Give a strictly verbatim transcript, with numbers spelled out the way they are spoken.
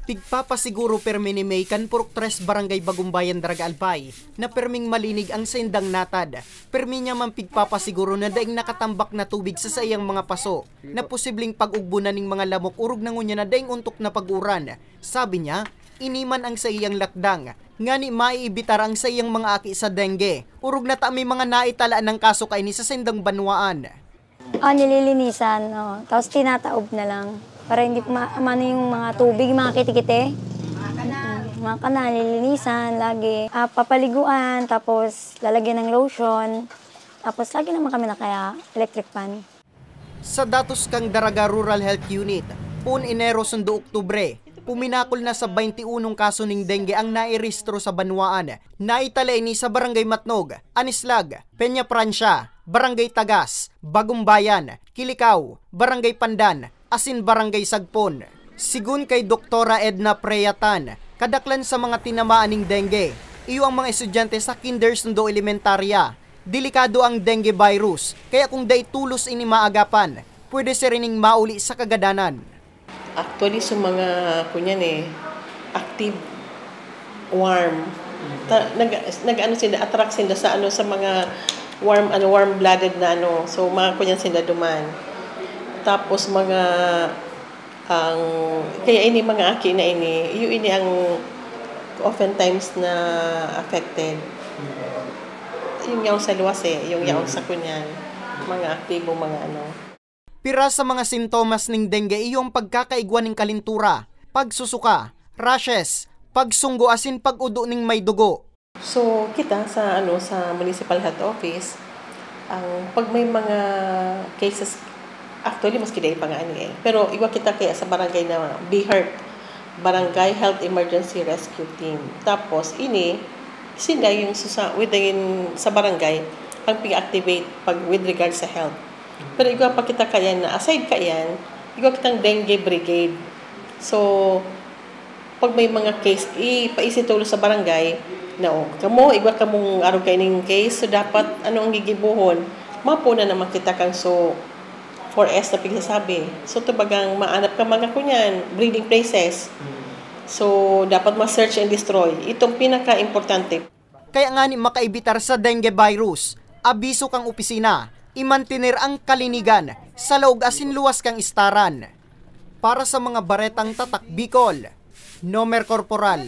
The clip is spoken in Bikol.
Pigpapasiguro permi ni May kan Purok Tres, Barangay Bagumbayan, Daraga Albay, na perming malinig ang saindang natad. Permi niya man pigpapasiguro na daing nakatambak na tubig sa saiyang mga paso na posibleng pag-ugbonan ning mga lamok orog na ngunyan na daing ontok na pag-uran. Sabi niya, ini man ang saiyang lakdang, ngani maiibitar ang saiyang mga aki sa dengue. Orog na ta may mga naitalaan ng kaso kaini sa saindang banwaan. Ah, nililinisan, oh. Tapos tinataob na lang. Para hindi ma mano yung mga tubig, mga kiti-kiti. Mm, mga kanal, nililinisan, lagi. Ah, papaliguan, tapos lalagyan ng lotion. Tapos lagi naman kami naka-electric fan. Sa datos kan Daraga Rural Health Unit, poon Enero sundo Oktubre, puminakol na sa baynti unong kaso ning dengue ang nairehistro sa banwaan. Naitala ini sa Barangay Matnog, Anislag, Peña Francia, Barangay Tagas, Bagumbayan, Kilikao, Barangay Pandan, asin Barangay Sagpon. Sigon kay Doktora Edna Preatan, kadaklan sa mga tinamaan ning dengue, iyo ang mga estudyante sa kinder sundo elementarya. Delikado ang dengue virus, kaya kung dai tolos ini maagapan, pwede siring ning mauli sa kagadanan. Actually, sa mga, kunyan eh, active worm, ta, nag, nag, ano sila, attract sila sa, ano, sa mga warm, ano, warm-blooded na, ano. So, mga kunyan sila duman. Tapos, mga, ang, kaya ini, mga aki na ini, iyo ini ang oftentimes na affected. Yung yaon sa luwas eh, yung yaon sa kunyan, mga aktibo, mga ano. Pira sa mga sintomas ning dengue iyo ang pagkakaigwa ning kalintura, pagsusuka, rashes, pagsunggo asin pag-udo ning may dugo. So, kita sa, ano, sa Municipal Health Office, ang pag may mga cases, actually, maski dai pa nga ani eh. Pero igwa kita kaya sa barangay na BHERT, Barangay Health Emergency Rescue Team. Tapos, ini, sila yung susa, within, sa barangay, ang pig-activate pag with regard sa health. Pero igwa pa kita kayan na, aside kayan, igwa kitang dengue brigade. So, pag may mga case, ipaisi tulos sa barangay, na, "O, kamo, igwa kamong arog kaining case, so dapat, ano ang gigibohon?" Mapuna naman kita kan so four S na pigsasabi. So, tubagang maanap ka mga kunyan, breeding places. So, dapat ma-search and destroy. Itong pinaka-importante. Kaya ngani makaibitar sa dengue virus, abiso kang opisina, imantener ang kalinigan sa laog asin luwas kang istaran. Para sa mga baretang Tatak Bicol, Nomer Corporal,